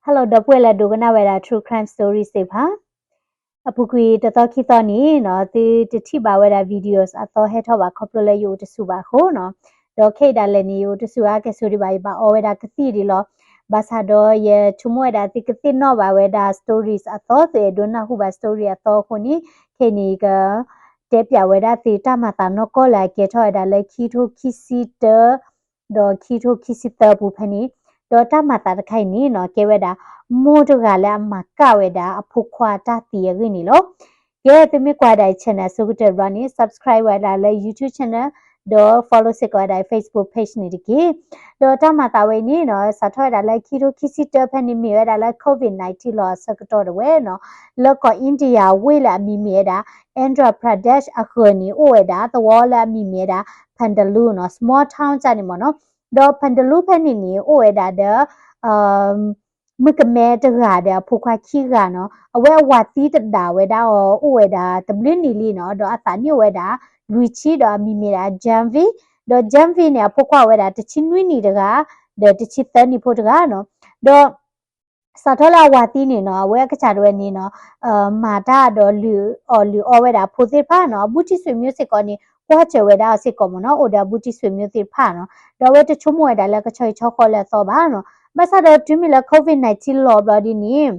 Hello ဒီပုၢ်ဝဲၢ်လၢဒိကနၣ်ဝဲဒၣ် True Crime Stories သ့ၣ်တဖၣ်, အပူၤကွံာ်တသီခံသီန့ၣ်နီၤ သုတထံၣ်ဘၣ်ဝဲဒၣ် videos အသီဟဲထီၣ်ဘၣ်ခီဖျိလၢယအိၣ်တဆူၣ်ဘၣ်အဃိနီၤ, ဒီးခဲအံၤဒၣ်လဲာ်န့ၣ် ယအိၣ်တဆူၣ်အါကဲဆိးဒံးဘၣ် ယဘၣ်အီဝဲဒၣ်ကသံၣ်ဒံးလီၤ. ဘၣ်ဆၣ်ဒီးယဆိကမိၣ်ဝဲဒၣ်သုကသ့ၣ်နီၣ်ဘၣ်ဝဲဒၣ် stories အသီ သုအဲၣ်ဒိးနၢ်ဟူဘၣ် story အသီအဃိန့ၣ်, ခဲအံၤန့ၣ် ယက တဲပၠးဝဲဒၣ်သုတၢ်မၤသးနီၢ်ကီၢ်လၢအကဲထီၣ်ဝဲဒၣ်လၢခံထိခံဆံတၢ ဒီးခံထိခံဆံသၢအပူၤဖဲန့ၣ်, ဒီးတၢ်မၤသးတခါအံၤန့ၣ်နီၤ ကဲဝဲဒၣ် မိၢ်တဂၤလၢအမၤကၣ်ဝဲဒၣ်အဖိခွါတၢ်သံအဂ့ၢ်န့ၣ်လီၤ. ကဲ သုမ့ၢ်ကွၢ်ဒၣ်အံၤ channel အဆိကတၢၢ်တဘျီန့ၣ် subscribe ဝဲဒၣ်လၢ YouTube channel ဒီး follow စ့ၢ်ကီးဝဲဒၣ် Facebook page န့ၣ်တက့ၢ်. ဒီးတၢ်မၤသးဝဲအံၤန့ၣ်နီၤ စးထီၣ်ဝဲဒၣ်လၢခံထိခံဆံတၢဖဲန့ၣ် မ့ၢ်ဝဲဒၣ်လၢ COVID nineteen လီၤအဆၢကတီၢ်တဝဲနီၤ, လၢကီၢ် India ဝ့ၢ်လၢအမံၤမ့ၢ်ဝဲဒၣ် Andhra Pradesh အဃၢၤန့ၣ် အိၣ်ဝဲဒၣ်သဝီလၢအမံၤမ့ၢ်ဝဲဒၣ် Pandalur နီၤ small town ကန့ၣ်မ့ၢ်နီၤ, ဒီး Pandalur ဖဲန့ၣ်န့ၣ် အိၣ်ဝဲဒၣ်ဒီး မုၣ်ကမဲတဂၤဒီးအဖိခွါခံဂၤနီၤ, အဝဲအဝၤသံတဒၣ်ဝဲဒၣ်အီၤ အိၣ်ဝဲဒၣ်တဘျုးနံၣ်လံနီၤ, ဒီးအသးနံၣ်အိၣ်ဝဲဒၣ် လွံၢ်ဆံ ဒီးအမံၤမ့ၢ်ဒၣ် Janvi, ဒီး Janvi န့ၣ် အဖိခွါအိၣ်ဝဲဒၣ်တဆံနွံနံၣ်တဂၤ, ဒီးတဆံသၢနံၣ်ဖိတဂၤနီၤ, ဒီး စးထီၣ်လၢအဝၤသံန့ၣ်နီၤ အဝဲအကစၢ်ဒၣ်ဝဲန့ၣ်နီၤ မၤတၢ်ဒီးလုၢ်အီၣ်လုၢ်အီဝဲဒၣ်အဖိသ့ၣ်တဖၣ်နီၤ, အဘူးတံၢ်ဆွေမျိုးသ့ၣ်တဖၣ်န့ၣ် ကွၢ်စၢၤဝဲဒၣ်အီၤစ့ၢ်ကီးမ့ၢ်နီၤ, အိၣ်ဒီးအဘူးတံၢ်ဆွေမျိုးသ့ၣ်တဖၣ်နီၤ, ဒီးအဝဲတဆိကမိၣ်ဝဲဒၣ်လၢကဆီဂံၢ်ဆီဃီလၢအသီဘၣ်နီၤ, ဘၣ်ဆၣ်ဒီးတုၤမ့ၢ်လၢ COVID nineteen လီၤဘျီဒ်န့ၣ်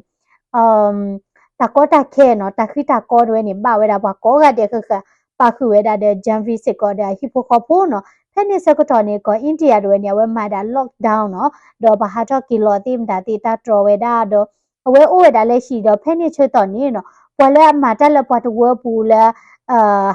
တၢ်ကီတၢ်ခဲနီၤ တၢ်ဃံတၢ်ကီဒၣ်ဝဲန့ၣ် ဘၣ်ဝဲဒၣ်ပှၤကိးဂၤဒဲးဃၣ်ဃၣ်, ပာ်ဃုာ်ဝဲဒၣ်ဒီး Janvi စ့ၢ်ကီးဒီးအဟံၣ်ဖိဃီဖိနီၤ, ဖဲန့ၣ်ဆၢကတီၢ်န့ၣ် ကီၢ် India ဒၣ်ဝဲန့ၣ် အဝဲမၤဒၣ် lockdown နီၤ, ဒီးပှၤဟးထီၣ်က့ၤလီၤသ့ၣ်မတၤသ့ၣ်တၢ်တြီဝဲဒၣ်ဒီး အဝဲအိၣ်ဝဲဒၣ်လၢဟံၣ်ဒီးဖဲန့ၣ်ဆၢကတီၢ်န့ၣ်နီၤ ပှၤလၢအမၤတၢ်လၢပှၤတဝၢပူၤလၢ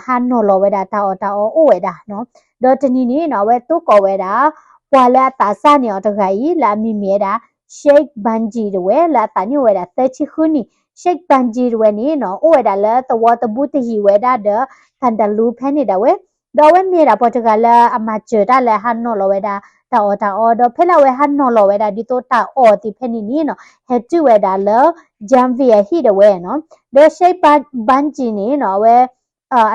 ဟးနီၤလီၤဝဲဒၣ်တၢ်အီၣ်တၢ်အီအိၣ်ဝဲဒၣ်နီၤ, ဒီးတနံၤန့ၣ်နီၤ အဝဲတိၢ်ကီၣ်ဝဲဒၣ် ပှၤလၢအသးစၢ်န့ၢ်အီၤတဂၤအံၤ လၢအမံၤမ့ၢ်ဝဲဒၣ် Sheikh Banji ဒၣ်ဝဲ လၢအသးနံၣ်အိၣ်ဝဲဒၣ်သၢဆံဃုနံၣ်, Sheikh Banji ဒၣ်ဝဲန့ၣ်နီၤ အိၣ်ဝဲဒၣ်လၢသဝီတဘူးတယံၤဝဲဒၣ်ဒီး Pandalur ဖဲန့ၣ်ဒၣ်ဝဲ, ဒီးအဝဲမ့ၢ်ဒၣ်ပှၤတဂၤလၢအမၤစၢၤတၢ်လၢဟးနီၤလီၤဝဲဒၣ်တၢ်အီၣ်တၢ်အီ, ဒီးဖဲလၢအဝဲဟးနီၤလီၤဝဲဒၣ်ဒ်သိးတၢ်အီၣ်သ့ၣ်ဖဲန့ၣ်န့ၣ်နီၤ ဟဲတုၤဝဲဒၣ်လၢ Janvi အဟံၣ်ဒၣ်ဝဲနီၤ, ဒီး Sheikh Ban- Banji န့ၣ်နီၤ အဝဲ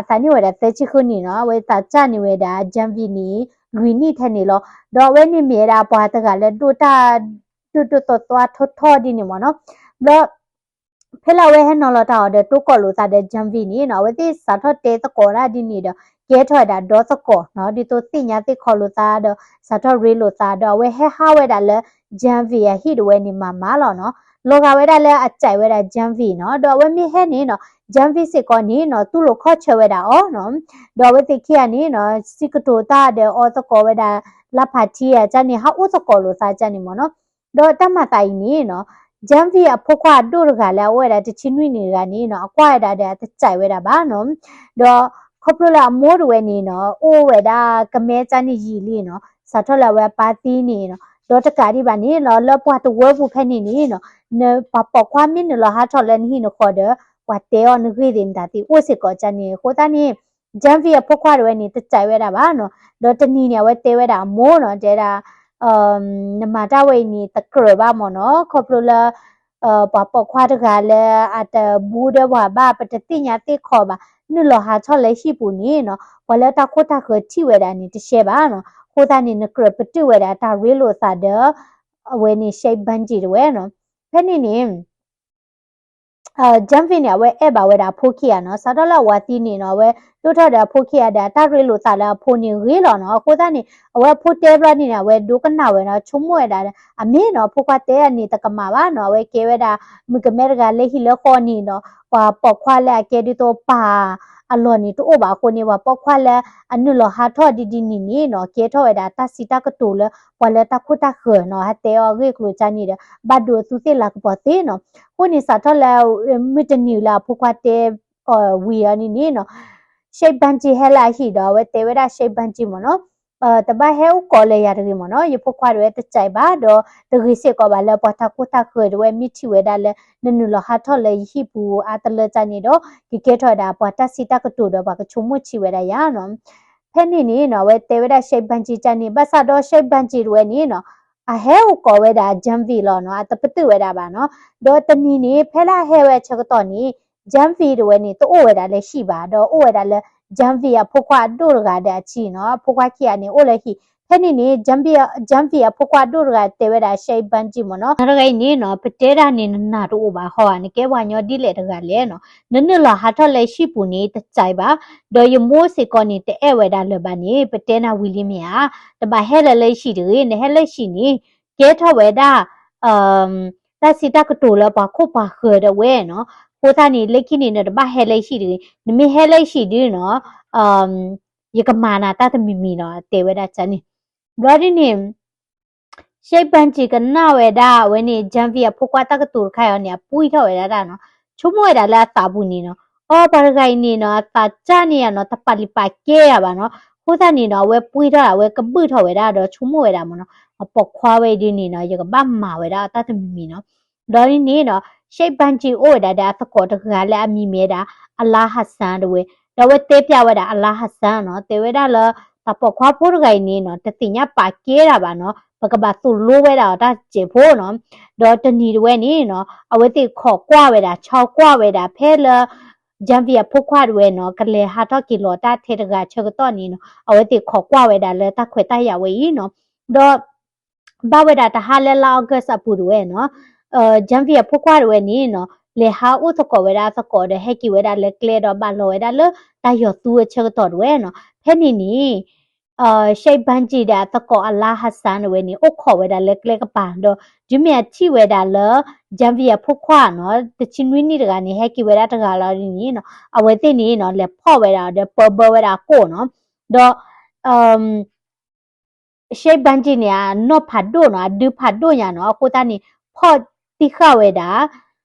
အသးနံၣ်အိၣ်ဝဲဒၣ်သၢဆံဃုနံၣ်နီၤ, အဝဲသးစၢ်န့ၢ်ဝဲဒၣ် Janvi န့ၣ် လွံၢ်နံၣ်ထဲန့ၣ်လီၤ, ဒီးအဝဲန့ၣ်မ့ၢ်ဝဲဒၣ်ပှၤတဂၤလၢဒိၣ်တၢ် ဒိၣ်ဒိၣ်သိးသိးထီထီဒ်န့ၣ်မ့ၢ်နီၤ, ဒီး ဖဲလၢအဝဲဟဲနီၤလီၤတၢ်အီၣ်ဒီးတိၢ်ကီၣ်လိာ်သးဒီး Janvi န့ၣ်နီၤ အဝဲသ့ၣ်စးထီၣ်တဲသကိးဒၣ်ဒ်န့ၣ်ဒီး ကဲထီၣ်ဝဲဒၣ်ဒီသကိးနီၤ, ဒ်သိးသ့ၣ်ညါသ့ၣ်ခီလိာ်သးဒီး စးထီၣ်ရ့လိာ်သးဒီး အဝဲဟဲဟးဝဲဒၣ်လၢ Janvi အဟံၣ်ဒၣ်ဝဲန့ၣ်မၤမၤလီၤနီၤ, လီၤဂာ်ဝဲဒၣ်လၢအစံးဝဲဒၣ် Janvi နီၤ, ဒီးအဝဲမ့ၢ်ဟဲန့ၣ်နီၤ Janvi စ့ၢ်ကီးန့ၣ်နီၤ တူၢ်လိာ်ခီၣ်ဆၢဝဲဒၣ်အီၤနီၤ, ဒီးအဝဲသ့ၣ်ခံဂၤန့ၣ်နီၤ စံးကတိၤတၢ်ဒီးအီသကိးဝဲဒၣ် လၢဖးထံအကန့ၣ် ဟးအိၣ်သကိးလိာ်သးကန့ၣ်မ့ၢ်နီၤ, ဒီးတၢ်မၤသးအံၤန့ၣ်နီၤ Janvi အဖိခွါအဒိၣ်တဂၤလၢအအိၣ်ဝဲဒၣ်တဆံနွံနံၣ်တဂၤန့ၣ်နီၤ အကွၢ်ဝဲဒၣ်ဒီးအတစံးဝဲဒၣ်ဘၣ်နီၤ, ဒီးခီဖျိလၢအမိၢ်ဒၣ်ဝဲန့ၣ်နီၤ အိၣ်ဝဲဒၣ်ကမဲကန့ၣ်ယံာ်လံနီၤ စးထီၣ်လၢအဝဲအပၢ်သံန့ၣ်နီၤ, ဒီးတကးဒံးဘၣ်န့ၣ်နီၤ လၢပှၤတဝၢပူၤဖဲန့ၣ်န့ၣ်နီၤ နပှၤပိာ်ခွါမ့ၢ်နုာ်လီၤဟးထီၣ်လၢနဟံၣ်နဃီဒီး ပှၤတဲအီၤနဂ့ၢ်သ့ၣ်မတၤသ့ၣ်အိၣ်စ့ၢ်ကီးကန့ၣ် အဃိသတးန့ၣ် Janvi အဖိခွါဒၣ်ဝဲန့ၣ် တစံးဝဲဒၣ်ဘၣ်နီၤ, ဒီးတနံၤန့ၣ် အဝဲတဲဝဲဒၣ်အမိၢ်နီၤ တဲဒၣ် နမၤတၢ်ဝဲအံၤန့ၣ် တကြၢးဘၣ်မ့ၢ်နီၤ, ခီဖျိလၢ ပှၤပိာ်ခွါတဂၤလၢအတဘူးဒီးပှၤဘၣ် ပတသ့ၣ်ညါသ့ၣ်ခီဘၣ် နုာ်လီၤဟးထီၣ်လၢဟံၣ်ပူၤန့ၣ်နီၤ ပှၤလၢတၢ်ခိၣ်တၢ်ဃၢၤထံၣ်ဝဲဒၣ်န့ၣ် တရှဲဘၣ်နီၤ, အဃိသတးန့ၣ် နကြၢးပတုာ်ဝဲဒၣ်တၢ်ရ့လိာ်သးဒီး အဝဲန့ၣ် Sheikh Banji ဒၣ်ဝဲနီၤ, ဖဲန့ၣ်န့ၣ် Janvi န့ၣ် အဝဲအဲၣ်ဘၣ်ဝဲဒၣ်အဖိခံဂၤနီၤ, စးထီၣ်လၢအဝၤသံန့ၣ်နီၤ အဝဲဒိၣ်ထီၣ်ဒီးအဖိခံဂၤဒီး အတၢ်ရ့လိာ်သးလၢအဖိန့ၣ်ဂ့ၤလီၤနီၤ, အဃိသတးန့ၣ် အဝဲအဖိတဲဘျီန့ၣ်န့ၣ် အဝဲဒိကနၣ်ဝဲနီၤ, ဆိကမိၣ်ဝဲဒၣ် အမ့ၢ်နီၤ အဖိခွါတဲအန့ၣ် တကမၣ်ဘၣ်နီၤ, အဝဲကဲဝဲဒၣ် မုၣ်ကမဲတဂၤလၢဟံၣ်လၢဃီန့ၣ်နီၤ, ပှၤပိာ်ခွါလၢအကဲဒ်သိးပၢ်အလီၢ်န့ၣ်တအိၣ်ဘၣ်အဃိန့ၣ် ပှၤပိာ်ခွါလၢအနုာ်လီၤဟးထီၣ်ဒ်ဒ်န့ၣ်န့ၣ်နီၤ ကဲထီၣ်ဝဲဒၣ်တၢ်စံးတၢ်ကတိၤလၢ ပှၤလၢတၢ်ခိၣ်တၢ်ဃၢၤနီၤ ဟးတဲအီၤအဂ့ၢ်အကျိၤကန့ၣ်ဒီး ဘၣ်ဒိအသူးသ့ၣ်လၤကပီၤသ့နီၤ, အဃိန့ၣ် စးထီၣ်လၢ မုၢ်တနံၤလၢအဖိခွါတဲအီၤဝံၤအီၤန့ၣ်န့ၣ်နီၤ Sheikh Banji ဟဲလၢအဟံၣ်ဒီး အဝဲတဲဝဲဒၣ် Sheikh Banji မ့ၢ်နီၤ တဘၣ်ဟဲအိၣ်ကိးလၢယၤတဂ့ၤမ့ၢ်နီၤ, ယဖိခွါဒၣ်ဝဲတစံးဘၣ်ဒီး တဂ့ၤစ့ၢ်ကီးဘၣ်လၢပှၤတၢ်ခိၣ်တၢ်ဃၢၤဒၣ်ဝဲမ့ၢ်ထံၣ်ဝဲဒၣ်လၢ နနုာ်လီၤဟးထီၣ်လၢယဟံၣ်ပူၤအါတလၢကန့ၣ်ဒီး ကကဲထီၣ်ဝဲဒၣ်ပှၤတၢ်စံးတၢ်ကတိၤဒီးပှၤကဆိကမိၣ်ဆံးဝဲဒၣ်ယၤနီၤ, ဖဲန့ၣ်န့ၣ်နီၤ အဝဲတဲဝဲဒၣ် Sheikh Banji ကန့ၣ် ဘၣ်ဆၣ်ဒီး Sheikh Banji ဒၣ်ဝဲန့ၣ်နီၤ အဟဲအိၣ်ကိးဝဲဒၣ် Janvi လီၤနီၤ, အတပတုာ်ဝဲဒၣ်ဘၣ်နီၤ, ဒီးတနံၤန့ၣ် ဖဲလၢအဟဲဝဲအဆၢကတီၢ်န့ၣ် Janvi ဒၣ်ဝဲန့ၣ် တအိၣ်ဝဲဒၣ်လၢဟံၣ်ဘၣ်, ဒီးအိၣ်ဝဲဒၣ်လၢ Janvi အဖိခွါအဒိၣ်တဂၤဒီးအဆံးနီၤ, အဖိခွါခံဂၤန့ၣ် အိၣ်လၢဟံၣ်, ဖဲန့ၣ်န့ၣ် Janvi အဖိခွါဒိၣ်တဂၤတဲဝဲဒၣ် Sheikh Banji မ့ၢ်နီၤ, နတဂၤအံၤန့ၣ်နီၤ ပတဲတၢ်န့ၣ်နနၢ်တအိၣ်ဘၣ်ဟီဧါ, နကဲပှၤကညီဒ်လဲၣ်တဂၤလဲၣ်နီၤ, နနုာ်လီၤဟးထီၣ်လၢဟံၣ်ပူၤန့ၣ်တစဲးဘၣ်, ဒီးယမိၢ်စ့ၢ်ကီးန့ၣ် တအဲၣ်ဝဲဒၣ်လၢၤဘၣ်န့ၣ် ပတဲနၤဝံၤလံမ့ၢ်ဧါ, တဘၣ်ဟဲလၢၤလၢဟံၣ်တဂ့ၤ, နဟဲလၢဟံၣ်န့ၣ် ကဲထီၣ်ဝဲဒၣ် တၢ်စံးတၢ်ကတိၤလၢပှၤခိၣ်ပှၤဃၢၤဒၣ်ဝဲနီၤ, အဃိသတးန့ၣ် လၢခံန့ၣ် နတဘၣ်ဟဲလၢဟံၣ်တဂ့ၤ, နမ့ၢ်ဟဲလၢဟံၣ်ဒုနီၤ ယကမၤနၤတၢ်တမံၤမံၤနီၤ တဲဝဲဒၣ်န့ၣ်, ဘျီဒ်န့ၣ် Sheikh Banji ကနၣ်ဝဲဒၣ်အဝဲန့ၣ် Janvi အဖိခွါတၢ်ကတိၤတခါအံၤန့ၣ် အပှံၢ်ထီၣ်ဝဲဒၣ်တၢ်နီၤ, ဆိကမိၣ်ဝဲဒၣ်လၢအသးပူၤန့ၣ်နီၤ, အိ ပှၤတဂၤအံၤန့ၣ်နီၤ အသးစၢ်န့ၢ်ယၤနီၤ တပာ်လုၢ်ပာ်ကဲယၤဘၣ်နီၤ, အဃိသတးန့ၣ်နီၤ အဝဲပှံၢ်ထီၣ် အဝဲကဘုၣ်ထီၣ်ဝဲဒၣ်ဒီးဆိကမိၣ်ဝဲဒၣ်မ့ၢ်နီၤ, အပိာ်ခွါဝဲအံၤဒ်န့ၣ်နီၤ ယကဘၣ်မၤဝဲဒၣ်အတၢ်တမံၤမံၤနီၤ, ဘျီဒ်န့ၣ်နီၤ Sheikh Banji အိၣ်ဝဲဒၣ်ဒီးအသကိးတဂၤလၢအမံၤမ့ၢ်ဝဲဒၣ် Alaa Hassan တဝဲ, ဒီးအဝဲတဲပျးဝဲဒၣ် Alaa Hassan နီၤ တဲဝဲဒၣ်လၢ တၢ်ပိာ်ခွါဖိတဂၤအံၤန့ၣ်နီၤ တသ့ၣ်ညါပာ်ကဲတၢ်ဘၣ်နီၤ, ပကဘၣ်သိၣ်လိဝဲဒၣ်အီၤတၢ်စဲးဖိနီၤ, ဒီးတနံၤတဝဲန့ၣ်နီၤ အဝဲသ့ၣ်ခိးကွၢ်ဝဲဒၣ် ဆီကွၢ်ဝဲဒၣ်ဖဲလၢ Janvi အဖိခွါတဝဲနီၤ ကလဲၤဟးထီၣ်က့ၤလီၤတၢ်ထဲတဂၤဆၢကတီၢ်န့ၣ်နီၤ အဝဲသ့ၣ်ခိးကွၢ်ဝဲဒၣ်လၢတၢ်ခွဲးတၢ်ယာ်ဝဲအံၤနီၤ, ဒီး ဘၣ်ဝဲဒၣ်တဟါလၢလါ August အပူၤတဝဲနီၤ, Janvi အဖိခွါတဝဲန့ၣ်နီၤ လဲၤဟးအိၣ်သကိးဝဲဒၣ်အသကိးဒီးဟဲက့ၤဝဲဒၣ်လၢကျဲဒီးဘၣ်လီၤဝဲဒၣ်လၢတၢ်ယီၤသူအဆၢကတီၢ်တဝဲနီၤ, ဖဲန့ၣ်န့ၣ် Sheikh Banji ဒီးအသကိး Alaa Hassan တဝဲန့ၣ် အိၣ်ခိးဝဲဒၣ်လၢကျဲကပၤဒီး တုၤမ့ၢ်အထံၣ်ဝဲဒၣ်လၢ Janvi အဖိခွါနီၤ တဆံနွံနံၣ်တဂၤန့ၣ် ဟဲက့ၤဝဲဒၣ်တဂၤလီၤဒ်န့ၣ်နီၤ အဝဲသ့ၣ်န့ၣ်နီၤ လဲၤဖီၣ်ဝဲဒၣ်ဒီးပၢဘၢဝဲဒၣ်အကိၣ်နီၤ, ဒီး Sheikh Banji န့ၣ် အနီၢ်ဖးဒိၣ်နီၤ အဒုဖးဒိၣ်ညါနီၤ အဃိသတးန့ၣ် ဖီၣ်တံၢ်ဃာ်ဝဲဒၣ်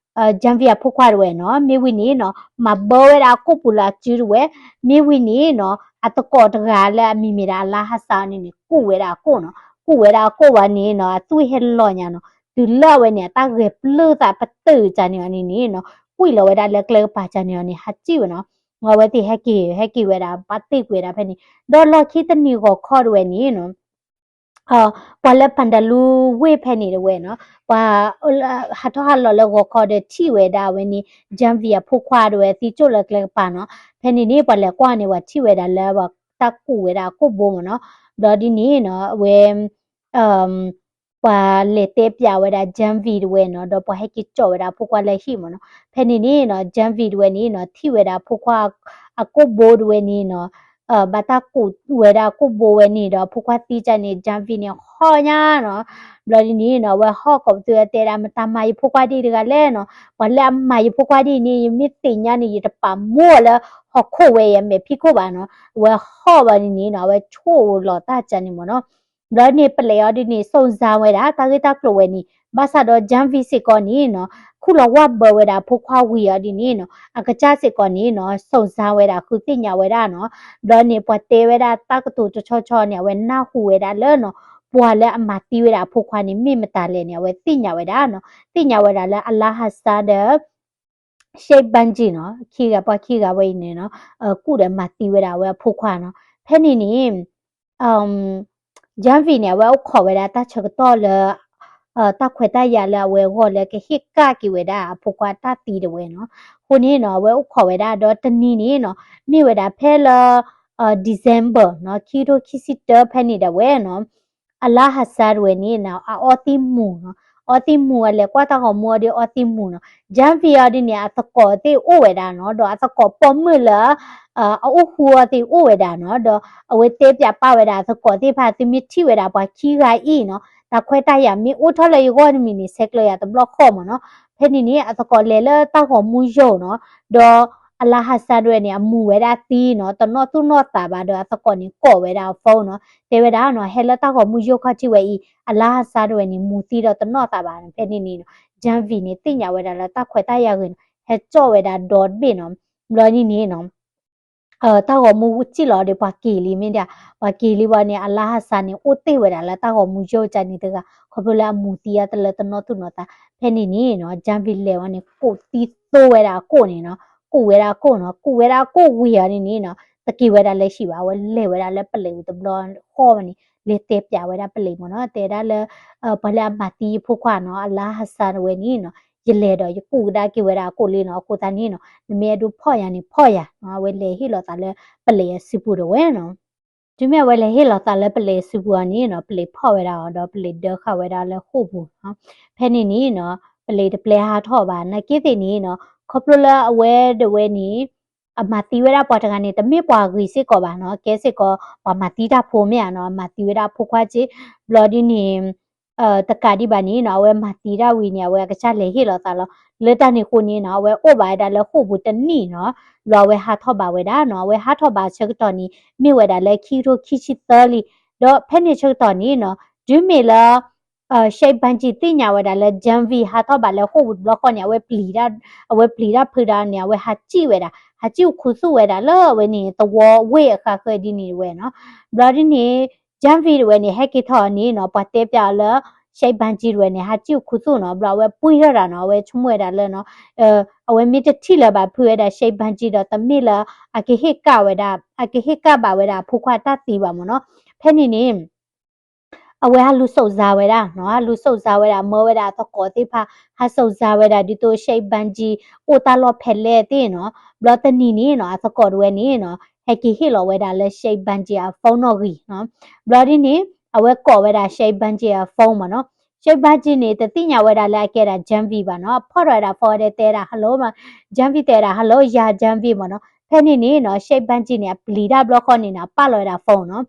Janvi အဖိခွါတဝဲနီၤ မ့ၢ်ဝံၤန့ၣ်နီၤ မၤဘၢဝဲဒၣ်အကိၣ်ပူၤလၢအစုတဝဲ, မ့ၢ်ဝံၤန့ၣ်နီၤ အသကိးတဂၤလၢအမံၤမ့ၢ်ဒၣ် Alaa Hassan န့ၣ်န့ၣ် ကူးဝဲဒၣ်အကိၣ်နီၤ, ကူးဝဲဒၣ်အကိၣ်ဝဲန့ၣ်နီၤ အသွံၣ်ဟဲလီၤညါနီၤ, တုၤလၢအဝဲန့ၣ် အတၢ်ဂဲၤပျုၢ်သးပတုာ်ကန့ၣ်အီၤန့ၣ်န့ၣ်နီၤ ကွံာ်လီၤဝဲဒၣ်လၢကျဲကပၤကန့ၣ်အီၤန့ၣ် ဟးစံၣ်ဝဲနီၤ, အဝဲသ့ၣ်ဟဲက့ၤ ဟဲက့ၤဝဲဒၣ် ဘၣ်တ့ၢ်ကွံာ်ဝဲဒၣ်ဖဲန့ၣ်, ဒီးလီၢ်ခံတနံၤဂီၤခီတဝဲန့ၣ်နီၤ ပှၤလၢ Pendalur ဝ့ၢ်ဖဲန့ၣ်တဝဲနီၤ ပှၤ ဟးထီၣ်ဟးလီၤလၢဂီၤခီဒီးထံၣ်ဝဲဒၣ်အဝဲန့ၣ် Janvi အဖိခွါတဝဲသံကၠိၣ်လၢကျဲကပၤနီၤ, ဖဲန့ၣ်န့ၣ် ပှၤလဲၤကွၢ်န့ၣ် ပှၤထံၣ်ဝဲဒၣ်လၢပှၤတၢ်ကူးဝဲဒၣ်အကိၣ်ဘိမ့ၢ်နီၤ, ဘျီဒ်န့ၣ်နီၤ အဝဲ ပှၤလဲၤတဲပျးဝဲဒၣ် Janvi တဝဲနီၤ ဒီးပှၤဟဲက့ၤကၠီၣ်ဝဲဒၣ်အဖိခွါလၢဟံၣ်မ့ၢ်နီၤ, ဖဲန့ၣ်န့ၣ်နီၤ Janvi တဝဲန့ၣ်နီၤ ထံၣ်ဝဲဒၣ်အဖိခွါအကိၣ်ဘိတဝဲန့ၣ်နီၤ ဘၣ်တၢ်ကူးဝဲဒၣ်အကိၣ်ဘိဝဲန့ၣ်ဒီးအဖိခွါသံကန့ၣ် Janvi န့ၣ်ဟီၣ်ညါနီၤ, ဘျီဒ်န့ၣ်နီၤ အဝဲဟီၣ်ကိးပသူဝဲတဲဒၣ် မတၤမၤယဖိခွါဒ်တဂၤလဲၣ်နီၤ, ပှၤလၢအမၤယဖိခွါဒ်န့ၣ် ယမ့ၢ်သ့ၣ်ညါန့ၣ် ယတပာ်မူအီၤလၢဟီၣ်ခိၣ်ဝဲအမဲာ်ဖံးခိၣ်ဘၣ်နီၤ, အဝဲဟီၣ်ဘၣ်ဒ်န့ၣ်နီၤ အဝဲဆိၣ်လီၤတၢ်ကန့ၣ်မ့ၢ်နီၤ ဘျီန့ၣ်ပလဲၤအီၤဒ်န့ၣ် စုံစမ်းဝဲဒၣ် တၢ်ဂ့ၢ်တၢ်ကျိၤဝဲန့ၣ် ဘၣ်ဆၣ်ဒီး Janvi စ့ၢ်ကီးန့ၣ်နီၤ ခူၣ်လီၤဝၢ်ဘၢဝဲဒၣ်အဖိခွါဝံၤအီၤဒ်န့ၣ်နီၤ အကစၢ်စ့ၢ်ကီးန့ၣ်နီၤ စုံစမ်းဝဲဒၣ် ဃုသ့ၣ်ညါဝဲဒၣ်နီၤ, ဘျီန့ၣ် ပှၤတဲဝဲဒၣ်တၢ်ကတိၤတဆီဆီန့ၣ် အဝဲနၢ်ဟူဝဲဒၣ်လၢနီၤ ပှၤလၢအမၤသံဝဲဒၣ်အဖိခွါန့ၣ် မ့ၢ်မတၤလဲၣ်န့ၣ် အဝဲသ့ၣ်ညါဝဲဒၣ်နီၤ, သ့ၣ်ညါဝဲဒၣ်လၢ Alaa Hassan ဒီး Sheikh Banji နီၤ ခံဂၤ ပှၤခံဂၤဝဲအံၤန့ၣ်နီၤ ကူးဒီးမၤသံဝဲဒၣ်အဝဲအဖိခွါနီၤ, ဖဲန့ၣ်န့ၣ် Janvi န့ၣ် အဝဲအိၣ်ခိးဝဲဒၣ်တၢ်ဆၢကတီၢ်လၢ တၢ်ခွဲးတၢ်ယာ်လၢအဝဲအဂီၢ်လၢကဟ့ၣ်ကၣ်က့ၤဝဲဒၣ်အဖိခွါတၢ်သံတဝဲနီၤ, အဃိန့ၣ်နီၤ အဝဲအိၣ်ခိးဝဲဒၣ်ဒီးတနံၤန့ၣ်နီၤ မ့ၢ်ဝဲဒၣ်ဖဲလၢ December နီၤ ခံကထိခံဆံတၢဖဲန့ၣ်ဒၣ်ဝဲနီၤ Alaa Hassan တဝဲန့ၣ်နီၤ အအီသံၣ်မူၤနီၤ, အီသံၣ်မူၤ အလဲၤကွၢ်တၢ်ဂီၤမူအီၤဒီးအီသံၣ်မူၤနီၤ, Janvi အီၤဒ်န့ၣ် အသကိးသ့ၣ်အိၣ်ဝဲဒၣ်နီၤ, ဒီးအသကိးပိာ်မုၣ်လၢ အအိၣ်ဃူအီၤသ့ၣ်အိၣ်ဝဲဒၣ်နီၤ, ဒီးအဝဲတဲပျးပာ်ဝဲဒၣ်အသကိးသ့ၣ်တဖၣ် သုမ့ၢ်ထံၣ်ဝဲဒၣ်ပှၤခံဂၤအံၤနီၤ တၢ်ခွဲးတၢ်ယာ်မ့ၢ်အိၣ်ထီၣ်လၢယဂီၢ်တမံၤန့ၣ် ဆဲးကျၢယၤတဘျီဃီမ့ၢ်နီၤ, ဖဲန့ၣ်န့ၣ် အသကိးလဲၤလၢတၢ်ဂီၤမူယိာ်နီၤ, ဒီး Alaa Hassan တဝဲန့ၣ် အမူၤဝဲဒၣ်သံနီၤ တနီၣ်သူၣ်နီၣ်သးဘၣ်ဒီးအသကိးန့ၣ်ကိးဝဲဒၣ်အ phone နီၤ တဲဝဲဒၣ်နီၤ ဟဲလၢတၢ်ဂီၤမူယိာ်ခီၣ်ထံးဝဲအံၤ Alaa Hassan တဝဲန့ၣ် မူၤသံဒီးတနီၣ်သးဘၣ်နီၤ, ဖဲန့ၣ်န့ၣ်နီၤ Janvi န့ၣ် သ့ၣ်ညါဝဲဒၣ်လၢတၢ်ခွဲးတၢ်ယာ်ဂ့ၤနီၤ ဟဲကၠီၣ်ဝဲဒၣ်ဒီတဘ့ၣ်နီၤ, ဘျီန့ၣ်န့ၣ်နီၤ တၢ်ဂီၤမူစံၣ်လီၤဒီးပှၤက့ၤလံမ့ၢ်ဒၣ်, ပှၤက့ၤလံဘၣ်န့ၣ် Alaa Hassan န့ၣ် အိၣ်တ့ၢ်ဝဲဒၣ်လၢတၢ်ဂီၤမူယိာ်ကန့ၣ်တဂၤ ခီဖျိလၢအမူၤသံအတလၢတနီၣ်သူၣ်နီၣ်သး, ဖဲန့ၣ်န့ၣ်နီၤ Janvi လဲၤဝဲန့ၣ် ကူးသံသိဝဲဒၣ်အကိၣ်န့ၣ်နီၤ, ကူးဝဲဒၣ်အကိၣ်နီၤ ကူးဝဲဒၣ်အကိၣ်ဝံၤအီၤန့ၣ်န့ၣ်နီၤ တက့ၤဝဲဒၣ်လၢဟံၣ်ဘၣ် အဝဲလဲၤဝဲဒၣ်လၢပလံးအူတဘျီဃီဝဲန့ၣ် လဲၤတဲပျးဝဲဒၣ်ပလံးမ့ၢ်နီၤ တဲဒၣ်လၢ ပှၤလၢအမၤသံယဖိခွါနီၤ Alaa Hassan တဝဲန့ၣ်နီၤ ယလဲၤဒီးယကူးကဒါက့ၤဝဲဒၣ်အကိၣ်လံနီၤ အဃိသတးန့ၣ်နီၤ နမ့ၢ်အဲၣ်ဒိးဖီၣ်ယၤန့ၣ်ဖီၣ်ယၤနီၤ အဝဲလဲၤဟ့ၣ်လီၤသးလၢပလံးအစုပူၤတဝဲနီၤ တုၤမ့ၢ်အဝဲလဲၤဟ့ၣ်လီၤသးလၢပလံၤအစုပူၤအီၤန့ၣ်နီၤ ပလံၤဖီၣ်ဝဲဒၣ်အီၤ ဒီးပလံၤဒၢဃာ်ဝဲဒၣ်လၢဃိာ်ပူၤနီၤ. ဖဲန့ၣ်န့ၣ်နီၤ ပလံၤတပျဲဟးထီၣ်ဘၣ် နာ်က့သ့ၣ်န့ၣ်နီၤ ခီဖျိလၢအဝဲဒၣ်ဝဲန့ၣ် အမၤသံဝဲဒၣ်ပှၤတဂၤန့ၣ် တမ့ၢ်ပှၤဂ့ၤစ့ၢ်ကီးဘၣ်နီၤ ကဲစ့ၢ်ကီး ပှၤမၤသံတၢ်ဖိမ့ၢ်ဧါနီၤ အမၤသံဝဲဒၣ်အဖိခွါက့ ဘျီဒ်န့ၣ် တကးဒံးဘၣ်န့ၣ်နီၤ အဝဲမၤသံဒၣ်ဝံၤန့ၣ် အဝဲအကစၢ်လဲၤဟ့ၣ်လီၤသးလီၤ. လၢတၢ်န့ၣ်အဃိန့ၣ်နီၤ အဝဲအိၣ်ဘၣ်ဝဲဒၣ်လၢဃိာ်ပူၤတနံၣ်နီၤ ဘျီအဝဲဟးထီၣ်ဘၣ်ဝဲဒၣ်နီၤ အဝဲဟးထီၣ်ဘၣ်ဆၢကတီၢ်န့ၣ် မ့ၢ်ဝဲဒၣ်လၢခံကထိခံဆံသၢလံ. ဒီးဖဲန့ၣ်ဆၢကတီၢ်န့ၣ်နီၤ တုၤမ့ၢ်လၢ Sheikh Banji သ့ၣ်ညါဝဲဒၣ်လၢ Janvi ဟးထီၣ်ဘၣ်လၢဃိာ်ပူၤတဘျီဃီန့ၣ် အဝဲပျံၤတၢ် အဝဲပျံၤတၢ်ဖုးဒၣ်န့ၣ် အဝဲဟးစံၣ်ဝဲဒၣ် ဟးစံၣ်အိၣ်ခူသူၣ်ဝဲဒၣ်လၢအဝဲန့ၣ် သဝီဝ့ၢ်အဃၢၤဃၢၤဒ်န့ၣ်ဝဲနီၤ. ဘျီဒ်န့ၣ် Janvi တဝဲန့ၣ် ဟဲက့ၤထီၣ်အီၤန့ၣ်နီၤ ပှၤတဲပျးအီၤလၢ Sheikh Banji တဝဲန့ၣ် ဟးစံၣ်အိၣ်ခူသူၣ်နီၤ ဘျီအဝဲပှံၢ်ထီၣ်တၢ်နီၤ အဝဲဆိကမိၣ်ဝဲဒၣ်လၢနီၤ အဝဲမ့ၢ်တထံၣ်လၢၤဘၣ်ဖုးဝဲဒၣ် Sheikh Banji ဒီးတမ့ၢ်လၢ အကဟ့ၣ်ကၣ်ဝဲဒၣ် အကဟ့ၣ်ကၣ်ဘၣ်ဝဲဒၣ်အဖိခွါတၢ်သံဘၣ်မ့ၢ်နီၤ. ဖဲန့ၣ်န့ၣ် အဝဲဟးလူၤစိာ်စါဝဲဒၣ်နီၤ ဟးလူၤစိာ်စါဝဲဒၣ် မၢဝဲဒၣ်အသကိးသ့ၣ်တဖၣ် ဟးစိာ်စါဝဲဒၣ်ဒ်သိး Sheikh Banji အိၣ်တၢ်လီၢ်ဖဲလဲၣ်သ့ၣ်နီၤ. ဘျီတနံၤန့ၣ်နီၤ အသကိးတဝဲန့ၣ်နီၤ ဟဲက့ၤဟ့ၣ်လီၤဝဲဒၣ်လၢ Sheikh Banji အ phone နီၣ်ဂံၢ်နီၤ. ဘျီဒ်န့ၣ် အဝဲကိးဝဲဒၣ် Sheikh Banji အ phone မ့ၢ်နီၤ. Sheikh Banji န့ၣ် တသ့ၣ်ညါဝဲဒၣ်လၢအကဲဒၣ် Janvi ဘၣ်နီၤ ဖီၣ်ထီၣ်ဝဲဒၣ် phone ဝဲဒၣ်တဲဒၣ် hello မ့ၢ် Janvi တဲဒၣ် hello ယၤ Janvi မ့ၢ်နီၤ. ဖဲန့ၣ်န့ၣ်နီၤ Sheikh Banji န့ၣ် အပျံၤတၢ်ဘျီဃီန့ၣ်နီၤ အပာ်လီၤဝဲဒၣ် phone နီၤ.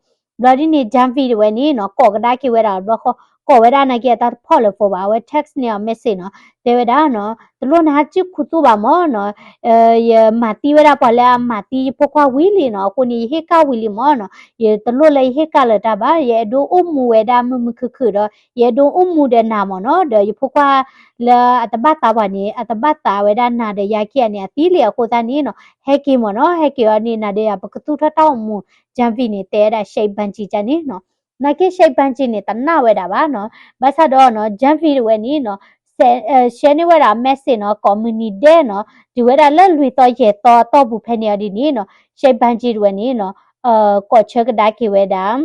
ဘျီဒ်န့ၣ် Janvi တဝဲန့ၣ်နီၤ ကိးကဒါက့ၤဝဲဒၣ်ဘျီဃီ ကိးဝဲဒၣ်နာ်က့အတၢ်တဖီၣ်လၢ phone ဘၣ် အဝဲ text န့ၢ်အီၤ message နီၤ တဲဝဲဒၣ်နီၤ တလိၣ်နဟးစံၣ်ခူသူၣ်ဘၣ်မ့ၢ်နီၤ ယမၤသံဝဲဒၣ်ပှၤလၢအမၤသံယဖိခွါဝံၤလံနီၤ အဃိန့ၣ် ယဟ့ၣ်ကၣ်ဝံၤလံမ့ၢ်နီၤ ယတလိၣ်လၢယဟ့ၣ်ကၣ်လၢၤတၢ်ဘၣ် ယအဲၣ်ဒိးအိၣ်မူဝဲဒၣ်မုာ်မုာ်ခုၣ်ခုၣ်ဒီး ယအဲၣ်ဒိးအိၣ်မူဒီးနၤမ့ၢ်နီၤ ဒီးယဖိခွါလၢအတဘၣ်သးပှၤန့ၣ် အတဘၣ်သးဝဲဒၣ်နၤဒီးယၤခံဂၤန့ၣ် အသံလံအဃိသတးန့ၣ်နီၤ ဟဲက့ၤမ့ၢ်နီၤ ဟဲက့ၤအီၤန့ၣ် နၤဒီးယၤပကသူၣ်ထီၣ်တၢ်အိၣ်မူ Janvi န့ၣ် တဲဝဲဒၣ် Sheikh Banji ကန့ၣ်နီၤ နာ်က့ Sheikh Banji န့ၣ် တနာ်ဝဲဒၣ်ဘၣ်နီၤ ဘၣ်ဆၣ်ဒီးနီၤ Janvi တဝဲန့ၣ်နီၤ share န့ၢ်ဝဲဒၣ် message နီၤ ကိးမုၢ်နံၤဒဲးနီၤ တုၤဝဲဒၣ်လၢလွံၢ်သီယဲၢ်သီအတီၢ်ပူၤဖဲန့ၣ်အီၤဒ်န့ၣ်နီၤ Sheikh Banji တဝဲန့ၣ်နီၤ ကိးဆၢကဒါက့ၤဝဲဒၣ်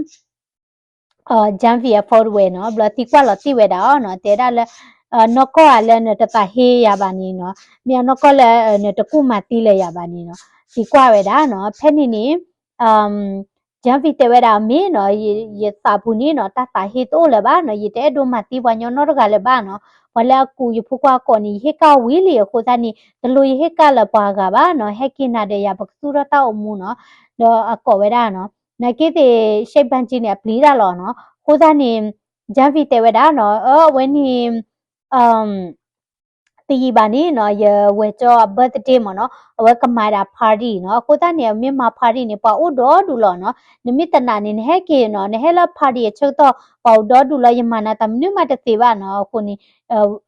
Janvi အ phone တဝဲနီၤ ဘျီသံကွၢ်လီၤတံၢ်ဝဲဒၣ်အီၤနီၤ တဲဒၣ်လၢ နီၢ်ကီၢ်ဧါလၢနတသးဟ့ယၤဘၣ်န့ၣ်နီၤ မ့ၢ်အနီၢ်ကီၢ်လၢနတကူၣ်မၤသံလၢၤယၤဘၣ်န့ၣ်နီၤ သံကွၢ်ဝဲဒၣ်နီၤ ဖဲန့ၣ်န့ၣ် Janvi တဲဝဲဒၣ်မ့ၢ်နီၤ ယသးပူၤန့ၣ်နီၤ တၢ်သးဟ့တအိၣ်လၢၤဘၣ်နီၤ ယတအဲၣ်ဒိးမၤသံပှၤညီနီတဂၤလၢၤဘၣ်နီၤ ပှၤလၢအကူးယဖိခွါကိးန့ၣ် ယဟ့ၣ်ကၣ်ဝံၤလံအဃိသတးန့ၣ် တလိၣ်ယဟ့ၣ်ကၣ်လၢၤပှၤဂၤဘၣ်နီၤ ဟဲက့ၤနၤဒီးယၤပကသူၣ်ထီၣ်တၢ်အိၣ်မူနီၤ ဒီးအကိးဝဲဒၣ်နီၤ နာ်က့သ့ၣ် Sheikh Banji န့ၣ် အပျံၤတၢ်လီၤနီၤ အဃိသတးန့ၣ် Janvi တဲဝဲဒၣ်နီၤ အဝဲန့ၣ် တယံာ်ဘၣ်န့ၣ်နီၤ ယဝဲၢ်ကၠီအ birthday မ့ၢ်နီၤ အဝဲကမၤဒၣ် party နီၤ အဃိသတးန့ၣ် မ့ၢ်မၤ party န့ၣ် ပှၤအိၣ်ဒီဒူၣ်လီၤနီၤ နမ့ၢ်တနာ်န့ၣ် နဟဲက့ၤနီၤ နဟဲလၢ party အဆၢကတီၢ် ပှၤအိၣ်ဒီဒူၣ်လီၤ ယမၤနၤတၢ်မနုၤမးတသ့ဘၣ်နီၤ အဃိန့ၣ်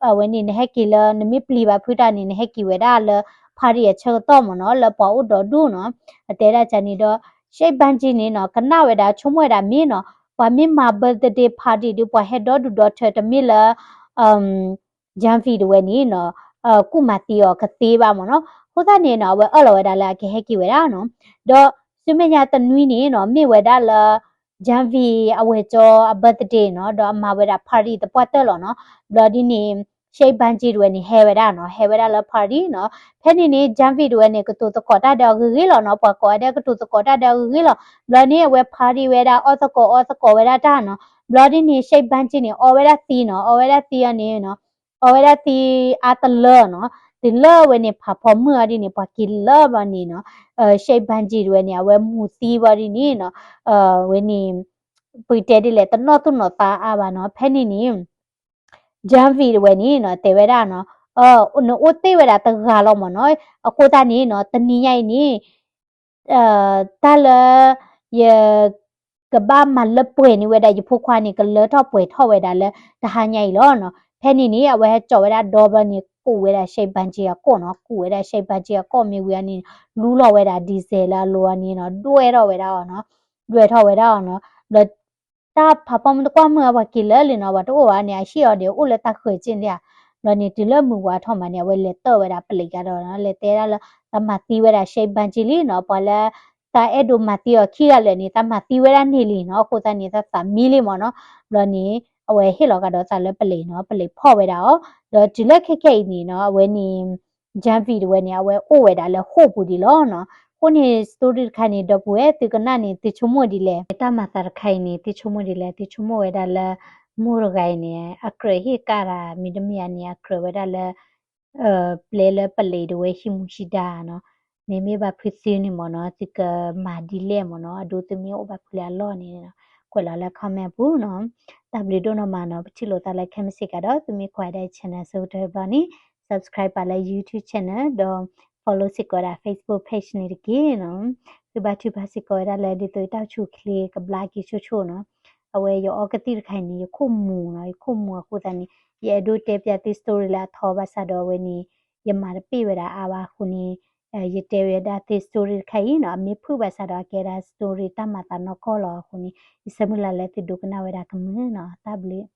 အဝဲန့ၣ် နဟဲက့ၤလၢ နမ့ၢ်ပျံၤဘၣ်ဖုတၢ်န့ၣ် နဟဲက့ၤဝဲဒၣ်လၢ party အဆၢကတီၢ်မ့ၢ်နီၤ လၢပှၤအိၣ်ဒီဒူၣ်နီၤ အတဲဒၣ်ကန့ၣ်ဒီး Sheikh Banji န့ၣ်နီၤ ကနၣ်ဝဲဒၣ် ဆိကမိၣ်ဝဲဒၣ်မ့ၢ်နီၤ ပှၤမ့ၢ်မၤ birthday party ဒီး ပှၤဟဲဒီဒူၣ်ဒီထၢတမ့ၢ်လၢ Janvi တဝဲန့ၣ်နီၤ ကူၣ်မၤသံအီၤကသ့ဘၣ်မ့ၢ်နီၤ အဃိသတးန့ၣ်နီၤ အဝဲအၢၣ်လီၤဝဲဒၣ်လၢအကဟဲက့ၤဝဲဒၣ်နီၤ ဒီးဆူမဲာ်ညါတနွံန့ၣ်နီၤ မ့ၢ်ဝဲဒၣ်လၢ Janvi အဝဲၢ်ကၠီအ birthday နီၤ ဒီးအမၤဝဲဒၣ် party သပှၢ်တၢၢ်လီၤနီၤ ဘျီဒ်န့ၣ် Sheikh Banji တဝဲန့ၣ် ဟဲဝဲဒၣ်နီၤ ဟဲဝဲဒၣ်လၢ party နီၤ ဖဲန့ၣ်န့ၣ် Janvi တဝဲန့ၣ် ကတိၤသကိးတၢ်ဒီးအဂ့ၤဂ့ၤလီၤနီၤ ပှၤကိးဂၤဒဲးကတိၤသကိးတၢ်ဒီးအဂ့ၤဂ့ၤလီၤ ဘျီန့ၣ် အဝဲ party ဝဲဒၣ် အီၣ်သကိးအီသကိးဝဲဒၣ်တၢ်နီၤ ဘျီဒ်န့ၣ် Sheikh Banji န့ၣ် အီဝဲဒၣ်သံနီၤ အီဝဲဒၣ်သံအီၤန့ၣ်နီၤ အီဝဲဒၣ်သံအါတလၢနီၤ တုၤလၢအဝဲန့ၣ် ဖးဖီမုၢ်အီၤဒ်န့ၣ် ပှၤက့ၤလၢဘျီန့ၣ်နီၤ Sheikh Banji တဝဲန့ၣ် အဝဲမူၤသံဘျီဒ်န့ၣ်နီၤ ဝဲန့ၣ် ပတဲဒ်လဲၣ် တနီၣ်သူၣ်နီၣ်သးအါဘၣ်နီၤ ဖဲန့ၣ်န့ၣ် Janvi တဝဲန့ၣ်နီၤ တဲဝဲဒၣ်နီၤ နအိၣ်တ့ၢ်ဝဲဒၣ်တဂၤလီၤမ့ၢ်နီၤ အဃိသတးန့ၣ်နီၤ တနံၤညါအံၤန့ၣ် တၢ်လၢ ယ ကဘၣ်မၤလၢပှဲၤန့ၢ်ဝဲဒၣ်ယဖိခွါန့ၣ် ကလၢထီၣ်ပှဲၤထီၣ်ဝဲဒၣ်လၢတဟါညါအံၤလီၤနီၤ ဖဲန့ၣ်န့ၣ် အဝဲဟဲကၠီၤဝဲဒၣ်ဒီဘျီန့ၣ် ကူးဝဲဒၣ် Sheikh Banji အကိာ်နီၤ ကူးဝဲဒၣ် Sheikh Banji အကိာ်မ့ၢ်ဝံၤအီၤန့ၣ် လူလီၤဝဲဒၣ် diesel လၢအလိၤအီၤန့ၣ်နီၤ ဒွဲၣ်ထီၣ်ဝဲဒၣ်အီၤနီၤ ဒွဲၣ်ထီၣ်ဝဲဒၣ်အီၤနီၤ ဘျီ တၢ်ဖးဖီမုၢ်တကွၢ်မုၢ်အပှၤက့ၤလၢလံနီၤ ပှၤတအိၣ်ဘၣ်န့ၣ် အဟံၣ်အီၤဒီးအိၣ်လၢတၢ်ဃၢၤက့န့ၣ်ဧါ ဘျီန့ၣ် တုၤလၢမုၢ်ဝါထီၣ်မးန့ၣ် အဝဲလဲၤတၢၣ်ဝဲဒၣ်ပလံးကဒီးနီၤ လဲၤတဲဒၣ်လၢ တၢ်မၤသံဝဲဒၣ် Sheikh Banji လံနီၤ ပှၤလၢ တၢ်အဲၣ်ဒိးမၤသံအီၤခံဂၤလၢာ်န့ၣ် တၢ်မၤသံဝဲဒၣ်န့ၢ်လံနီၤ အဃိသတးန့ၣ် တၢ်သးမံလံမ့ၢ်နီၤ ဘျီန့ၣ် အဝဲဟ့ၣ်လီၤကဒီးသးလၢပလံးနီၤ ပလံးဖီၣ်ဝဲဒၣ်အီၤ ဒီးတုၤလၢခဲခဲအံၤန့ၣ်နီၤ အဝဲန့ၣ် Janvi တဝဲန့ၣ် အဝဲအိၣ်ဝဲဒၣ်လၢဃိာ်ပူၤဒံးလီၤနီၤ အဃိန့ၣ် story တခါန့ၣ် ဒီပုၢ်ဝဲၢ်သုကနၣ်န့ၣ် သုဆိကမိၣ်ဒ်လဲၣ်. တၢ်မၤသးတခါအံၤန့ၣ် သုဆိကမိၣ်ဒ်လဲၣ်. သုဆိကမိၣ်ဝဲဒၣ်လၢ မိၢ်တဂၤအံၤန့ၣ် အကြၢးဟ့ၣ်ကၣ်တၢ် မ့တမ့ၢ်အန့ၣ် အကြၢးဝဲဒၣ်လၢ ပျဲလၢပလံၤဒၣ်ဝဲဟံးမူဟံးဒါနီၤ. မ့မ့ၢ်ဘၣ်ဖုးသုန့ၣ်မ့ၢ်နီၤ သုကမၤဒ်လဲၣ်မ့ၢ်နီၤ. အဒိသုမ့ၢ်အိၣ်ဘၣ်ဖုးလၢအလီၢ်န့ၣ်နီၤ ကွဲးလီၤလၢ comment အပူၤနီၤ. တၢ်ဘျုးဒိၣ်နီၢ်မးနီၤ. ပထံၣ်လိာ်သးလၢခဲမုၢ်ဆ့ၣ်ကဒီး သုမ့ၢ်ကွၢ်ဒၣ် channel အဆိကတၢၢ်တဘျီန့ၣ် subscribe ပာ်လၢ YouTube channel ဒီး follow စ့ၢ်ကီးဒၣ် Facebook page န့ၣ်တက့ၢ်နီၤ. သုဘါထုကဖၣ်စ့ၢ်ကီးဝဲဒၣ်လၢ ဒ်သိးယတၢ်အိၣ်ဆူၣ်အိၣ်ချ့ကဘျါက့ၤဆိဆိနီၤ. အဝဲယအီကသံၣ်တခါအံၤန့ၣ် ယခိၣ်မူၤနီၤ ယခိၣ်မူၤအဃိသတးန့ၣ် ယအဲၣ်ဒိးတဲပျးသု story လၢအထီဘၣ်ဆၣ်ဒီးအဝဲန့ၣ် ယမၤတပ့ၢ်ဝဲဒၣ်အါဘၣ်အဃိန့ၣ် ယတဲဝဲဒၣ်သု story တခါအံၤနီၤ အမ့ၢ်ဖုၣ်ဘၣ်ဆၣ်ဒီးအကဲဒၣ် story တၢ်မၤသးနီၢ်ကီၢ်လီၤအဃိန့ၣ် ယဆၢမုၢ်လၢ်လၢသုဒိကနၣ်ဝဲဒၣ်ကမုာ်နီၤ. တၢ်ဘျုး